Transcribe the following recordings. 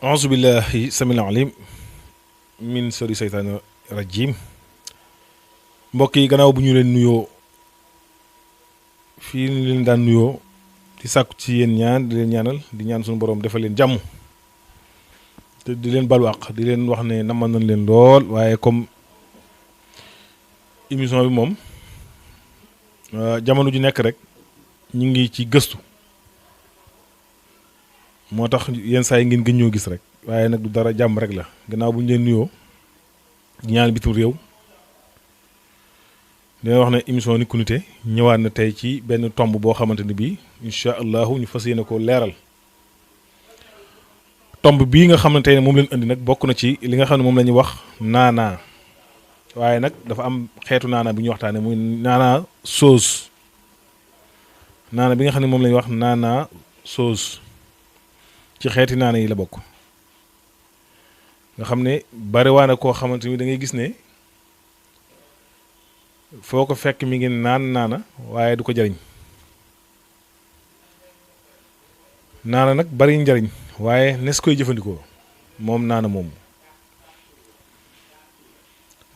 auzu billahi samil alim min sori seytaani rajim. mbokk yi gannaaw bu ñu leen nuyoo fii ñu leen daan nuyoo di sàkku ci yéen ñaan di leen ñaanal di ñaan suñu borom defal leen jàmm te di leen balwaq di leen wax ne naman nañ leen lool waaye comme émission bi moom jamono ju nekk rek ñu ngi ci gëstu moo tax yenn saa yi ngeen gën ñoo gis rek waaye nag du dara jàmm rek la gannaaw bu ñu leen nuyoo di ñaan bitim réew dina wax ne émission Nikku Nité ñëwaat na tey ci benn tomb boo xamante ni bii incha allahu ñu fas yéene ko leeral tomb bii nga xam ne tey moom leen indi nag bokk na ci li nga xam ne moom la ñuy wax naanaa waaye nag dafa am xeetu naanaa bi ñuy waxtaane muy naanaa sauce naana bi nga xam ne moom la ñuy wax naanaa sauce ci xeeti naana yi la bokk nga xam ne bariwaana koo xamante ni da ngay gis ne foo ko fekk mi ngi naana waaye du ko jariñ naana nag bari njariñ waaye nes koy jëfandikoo moom naana moomu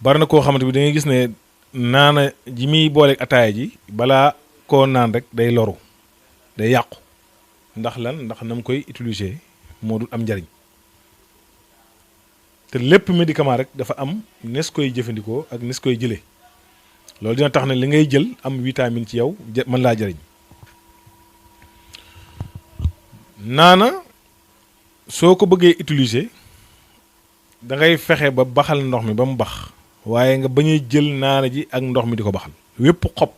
bari na koo xamante bi da ngay gis ne naana ji muy booleeg ataaya ji balaa koo naan rek day loru day yàqu ndax lan ndax na mu koy utiliser moo dul am njariñ te lépp médicament rek dafa am nes koy jëfandikoo ak nes koy jëlee loolu dina tax ne li ngay jël am vitamine ci yow mën laa jariñ naana soo ko bëggee utiliser da ngay fexe ba baxal ndox mi ba mu bax waaye nga bañ a jël naana ji ak ndox mi di ko baxal wépp xob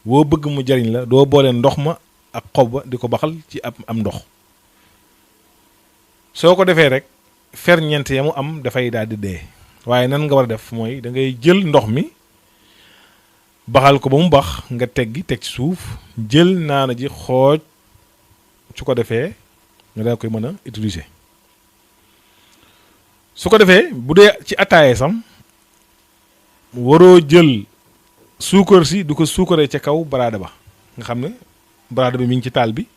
boo bëgg mu jariñ la doo boole ndox ma ak xob ba di ko baxal ci am ndox soo ko defee rek ferñeent ya mu am dafay daal di dee waaye nan nga war a def mooy da ngay jël ndox mi baxal ko ba mu bax nga teg ci suuf jël naana ji xooj su ko defee nga daa koy mën a utiliser su ko defee bu dee ci attaaye sam waroo jël suukar si du ko suukaree ca kaw baraada ba nga xam ne baraada bi mi ngi ci taal bi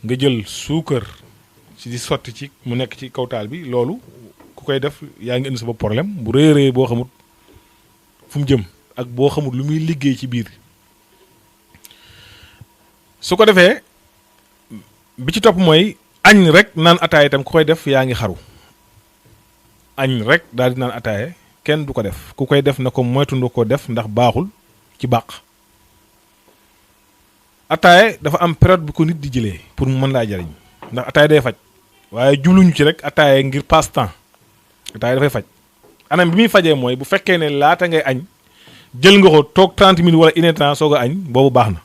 nga jël suukar ci di sotti ci mu nekk ci kaw taal bi loolu ku koy def yaa ngi indi sa bopp problème bu rëy boo xamut fu mu jëm ak boo xamut lu muy liggéey ci biir su ko defee bi ci topp mooy añ rek naan ataaya itam ku koy def yaa ngi xaru añ rek daal di naan ataaya kenn du ko def ku koy def na ko moytundu ko def ndax baaxul ci bàq ataaya dafa am période bu ko nit di jëlee pour mu mën laa jariñ ndax ataaya day faj waaye jubluñu ci rek ataaya ngir passe temps ataaya dafay faj anam bi muy fajee mooy bu fekkee ne laata ngay añ jël nga ko toog 30 minutes wala une heure temps soog a añ boobu baax na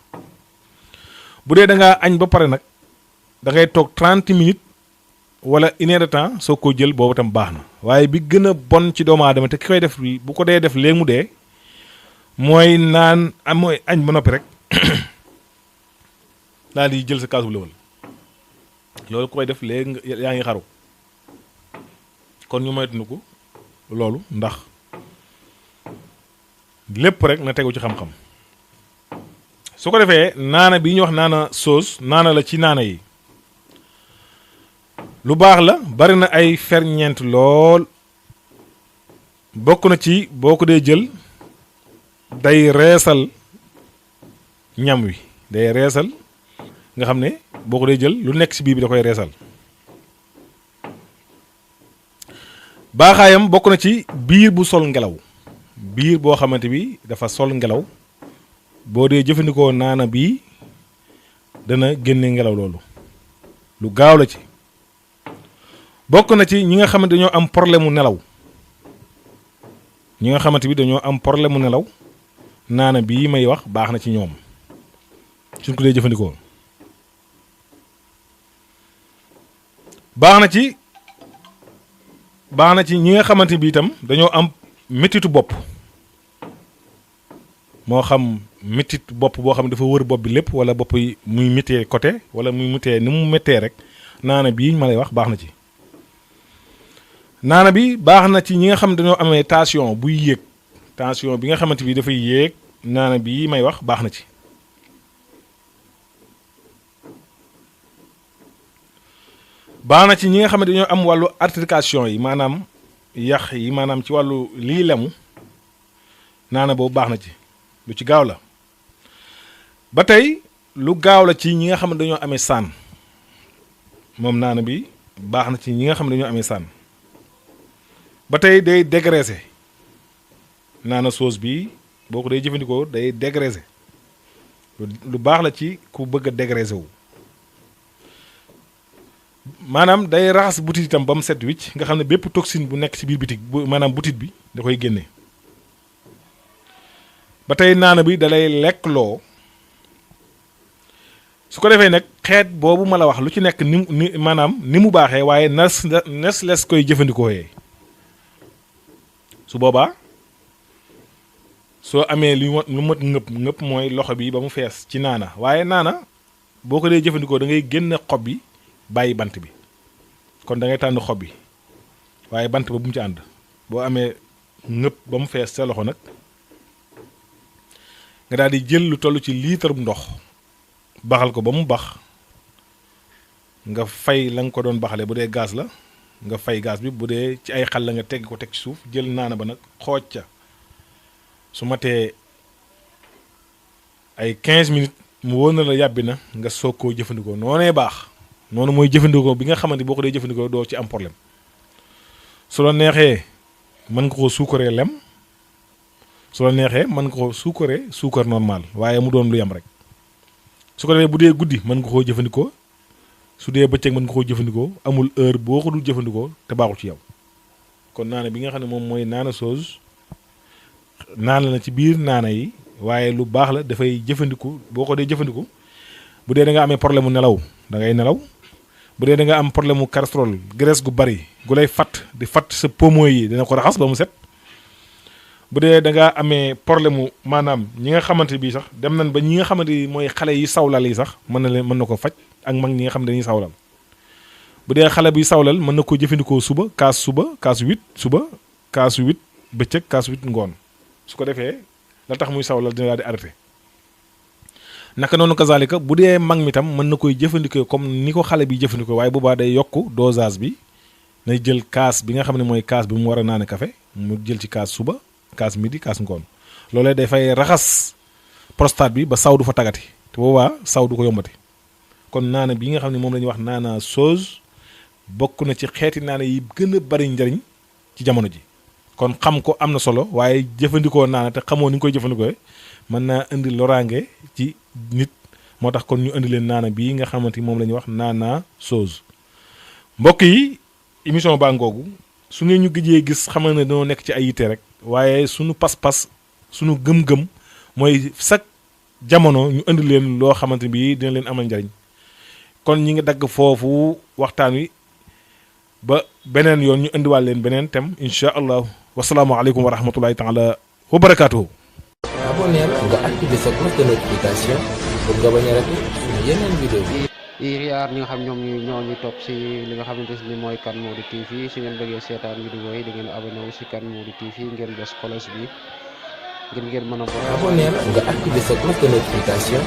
bu dee da ngaa añ ba pare nag da ngay toog 30 minutes wala une heure de temps soo ko jël boobu tam baax na waaye bi gën a bon ci doomu aadama te ki koy def bu ko dee def léegi mu dee mooy naan mooy añ ba noppi rek daal di jël sa kaas bu lëwal loolu koy def léegi yaa ngi xaru kon ñu moytu ko loolu ndax lépp rek na tegu ci xam-xam su ko defee naana bi ñuy wax naana sauce naana la ci naana yi lu baax la bari na ay ferñeent lool bokk na ci boo ko dee jël day reesal ñam wi day reesal nga xam ne boo ko dee jël lu nekk ci biir bi da koy reesal baaxaayam bokk na ci biir bu sol ngelaw biir boo xamante bi dafa sol ngelaw boo dee jëfandikoo naana bii dana génne ngelaw loolu lu gaaw la ci bokk na ci ñi nga xamante dañoo am problème mu nelaw ñi nga xamante bi dañoo am problème mu nelaw naana bii may wax baax na ci ñoom suñ ko dee jëfandikoo baax na ci ñi nga xamante bi itam dañoo am mettitu bopp moo xam mettit bopp boo xam ne dafa wër bopp bi lépp wala bopp yi muy méttee côté wala muy méttee ni mu méttee rek naana bii ma lay wax baax na ci naana bi baax na ci ñi nga xam dañoo amee tension buy yéeg tension bi nga xamante bi dafay yéeg naana bii may wax baax na ci baax na ci ñi nga xam ne dañoo am wàllu articulation yi maanaam yax yi maanaam ci wàllu lii lemu naana boobu baax na ci lu ci gaaw la. ba tey lu gaaw la ci ñi nga xam ne dañoo amee saan moom naana bi baax na ci ñi nga xam ne dañoo amee saan. ba tey day dégraisser naana sauce bi boo ko day jëfandikoo day dégraisser lu baax la ci ku bëgg a dégraisser wu. maanaam day raxas butit itam ba mu set wicc nga xam ne bépp toxine bu nekk ci biir bitig maanaam butit bi da koy génne. ba tey naana bi da lay lekk loo su ko defee nag xeet boobu ma la wax lu ci nekk ni maanaam ni mu baaxee waaye nes les koy jëfandikoo yee su boobaa soo amee lu mat ngëpp mooy loxo bi ba mu fees ci naana waaye naana boo ko dee jëfandikoo da ngay génne xob bi bàyyi bant bi kon da ngay tànn xob bi waaye bant ba bu mu ci ànd boo amee ngëpp ba mu fees sa loxo nag nga daal di jël lu toll ci litre bu ndox baxal ko ba mu bax nga fay la nga ko doon baxale bu dee gaz la nga fay gaz bi bu dee ci ay xal la nga tegg ko teg ci suuf jël naana ba nag xooj ca su matee ay 15 minutes mu wóor na la yàbbi na nga soog koo jëfandikoo noonee baax noonu mooy jëfandikoo bi nga xamante boo ko dee jëfandikoo doo ci am problème su la neexee mën nga ko suukaree lem su la neexee mën nga ko suukaree suukar normal waaye mu doon lu yem rek su ko defee bu dee guddi mën nga koo jëfandikoo su dee bëccëg mën nga koo jëfandikoo amul heure boo ko dul jëfandikoo te baaxul ci yow kon naana bi nga xam ne moom mooy naana sauce naana la ci biir naana yi waaye lu baax la dafay jëfandiku boo ko dee jëfandiku bu dee da nga amee problème mu nelaw da ngay nelaw bu dee da nga am problème mu cholestérol graisse gu bari gu lay fatt di fatt sa poumon yi dina ko raxas ba mu set bu dee da nga amee problème mu maanaam ñi nga xamante bi sax dem nañ ba ñi nga xamante ni mooy xale yi sawlal yi sax mën na ko faj ak mag ñi nga xam ne dañuy sawlal bu dee xale buy sawlal mën na ko jëfandikoo suba kaas 8 suba kaas 8 bëccëg kaas 8 ngoon su ko defee la tax muy sawlal dina daal di arrêté naka noonu kazalika bu dee mag mi tam mën na koy jëfandikoo comme ni ko xale bi jëfandikoo waaye boobaa day yokk dosage bi nay jël kaas bi nga xam ne mooy kaas bi mu war a naane café mu jël ci kaas suba kaas midi kaas ngoon loolee dafay raxas prostate bi ba saw du fa tagati te boobaa saw du ko yombati kon naana bi nga xam ne moom la ñuy wax naana sauce bokk na ci xeeti naana yi gën a bari njariñ ci jamono ji kon xam ko am na solo waaye jëfandikoo naana te xamoo ni nga koy jëfandikoo mën naa indi loraange ci nit moo tax kon ñu indi leen naana bii nga xamante ni moom la ñuy wax naana sauce mbokk yi émission baa ngoogu su ngeen ñu gëjee gis xam ne dañoo nekk ci ay yitte rek waaye suñu pas-pas suñu gëm-gëm mooy chaque jamono ñu indi leen loo xamante bi dina leen amal njariñ kon ñi ngi dagg foofu waxtaan wi ba beneen yoon ñu indiwaal leen beneen thème incha allah wasalaamualeykum wa rahmatullahi taala wa barakaatuhu. abonneel nga activé sa cloche de notification pour nga bañ a raté suñu yeneen vidéo yi xiyaar ñi nga xam ñoom ñoo ñu topp si li nga xamante ni mooy Kane Mody TV su ngeen bëggee seetaan vidéo yi da ngeen abonné wu si Kane Mody TV ngeen bës cloche bi ngir ngeen mën a abonneel nga activé sa cloche de notification